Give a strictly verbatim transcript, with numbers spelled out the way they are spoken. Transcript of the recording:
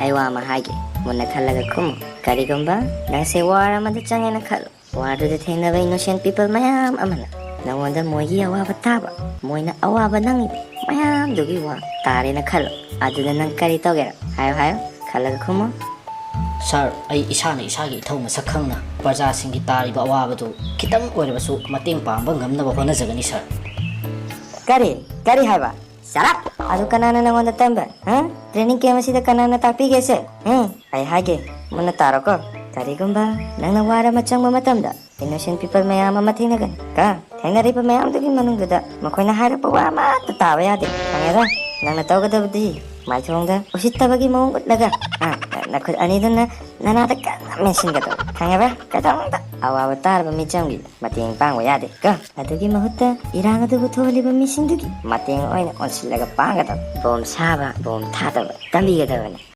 ꯑꯩ ꯋꯥ ꯑꯃ ꯍꯥꯏꯒꯦ, ꯃꯨꯟꯅ ꯈꯜꯂꯒ ꯈꯨꯝꯃꯨ꯫ ꯀꯔꯤꯒꯨꯝꯕ ꯅꯪꯁꯦ ꯋꯥꯔ ꯑꯃꯗ ꯆꯪꯉꯦꯅ ꯈꯜꯂꯣ꯫ ꯋꯥꯔꯗꯨꯗ ꯊꯦꯡꯅꯕ innocent people ꯃꯌꯥꯝ ꯑꯃꯅ ꯅꯉꯣꯟꯗ ꯃꯣꯏꯒꯤ ꯑꯋꯥꯕ ꯇꯥꯕ, ꯃꯣꯏꯅ ꯑꯋꯥꯕ ꯅꯪꯉꯤꯕ ꯃꯌꯥꯝꯗꯨꯒꯤ ꯋꯥ ꯇꯥꯔꯦꯅ ꯈꯜꯂꯣ꯫ ꯑꯗꯨꯗ ꯅꯪ ꯀꯔꯤ ꯇꯧꯒꯦꯔꯥ? ꯍꯥꯏꯌꯨ, ꯍꯥꯏꯌꯨ, ꯈꯜꯂꯒ ꯈꯨꯝꯃꯨ꯫ ꯁꯥꯔ, ꯑꯩ ꯏꯁꯥꯅ ꯏꯁꯥꯒꯤ ꯏꯊꯧ ꯃꯁꯛ ꯈꯪꯅ ꯄ꯭ꯔꯖꯥꯁꯤꯡꯒꯤ ꯇꯥꯔꯤꯕ ꯑꯋꯥꯕꯗꯨ ꯈꯤꯇꯪ ꯑꯣꯏꯔꯕꯁꯨ ꯃꯇꯦꯡ ꯄꯥꯡꯕ ꯉꯝꯅꯕ ꯍꯣꯠꯅꯖꯒꯅꯤ, ꯁꯥꯔ꯫ ꯀꯔꯤ? ꯀꯔꯤ ꯍꯥꯏꯕ? Shut up! ꯑꯗꯨ ꯀꯅꯥꯅ ꯅꯉꯣꯟꯗ ꯇꯝꯕ? ꯍꯥ? Training camp ꯑꯁꯤꯗ ꯀꯅꯥꯅ ꯇꯥꯛꯄꯤꯒꯦꯁꯦ? ꯎꯝ, ꯑꯩ ꯍꯥꯏꯒꯦ, ꯃꯨꯟꯅ ꯇꯥꯔꯣꯀꯣ꯫ ꯀꯔꯤꯒꯨꯝꯕ ꯅꯪꯅ ꯋꯥꯔ ꯑꯃ ꯆꯪꯕ ꯃꯇꯝꯗ, innocent people ꯃꯌꯥꯝ ꯑꯃ ꯊꯦꯡꯅꯒꯅꯤ꯫ ꯀ, ꯊꯦꯡꯅꯔꯤꯕ ꯃꯌꯥꯝꯗꯨꯒꯤ ꯃꯅꯨꯡꯗꯨꯗ ꯃꯈꯣꯏꯅ ꯍꯥꯏꯔꯛꯄ ꯋꯥ ꯑꯃꯠꯇ ꯇꯥꯕ ꯌꯥꯗꯦ꯫ ꯈꯪꯉꯦꯕ? ꯅꯪꯅ ꯇꯧꯒꯗꯕꯗꯤ ꯃꯥꯏꯊꯣꯡꯗ ꯎꯁꯤꯠꯇꯕꯒꯤ ꯃꯑꯣꯡ ꯎꯠꯂꯒ, ꯑ, ꯅꯈꯨꯠ ꯑꯅꯤꯗꯨꯅ ꯅꯅꯥꯗ ꯀꯟꯅ ꯃꯦꯟꯁꯤꯟꯒꯗꯕ꯫ ꯈꯪꯉꯦꯕ? ꯀꯩꯗꯧꯅꯨꯡꯗ ꯑꯋꯥꯕ ꯇꯥꯔꯕ ꯃꯤꯆꯝꯒꯤ ꯃꯇꯦꯡ ꯄꯥꯡꯕ ꯌꯥꯗꯦ꯫ ꯀ, ꯑꯗꯨꯒꯤ ꯃꯍꯨꯠꯇ ꯏꯔꯥꯡ ꯑꯗꯨꯕꯨ ꯊꯣꯛꯍꯜꯂꯤꯕ ꯃꯤꯁꯤꯡꯗꯨꯒꯤ ꯃꯇꯦꯡ ꯑꯣꯏꯅ ꯑꯣꯟꯁꯤꯜꯂꯒ ꯄꯥꯡꯒꯗꯕ꯫ ꯕꯣꯝ ꯁꯥꯕ, ꯕꯣꯝ ꯊꯥꯗꯕ ꯇꯝꯕꯤꯒꯗꯕꯅꯤ꯫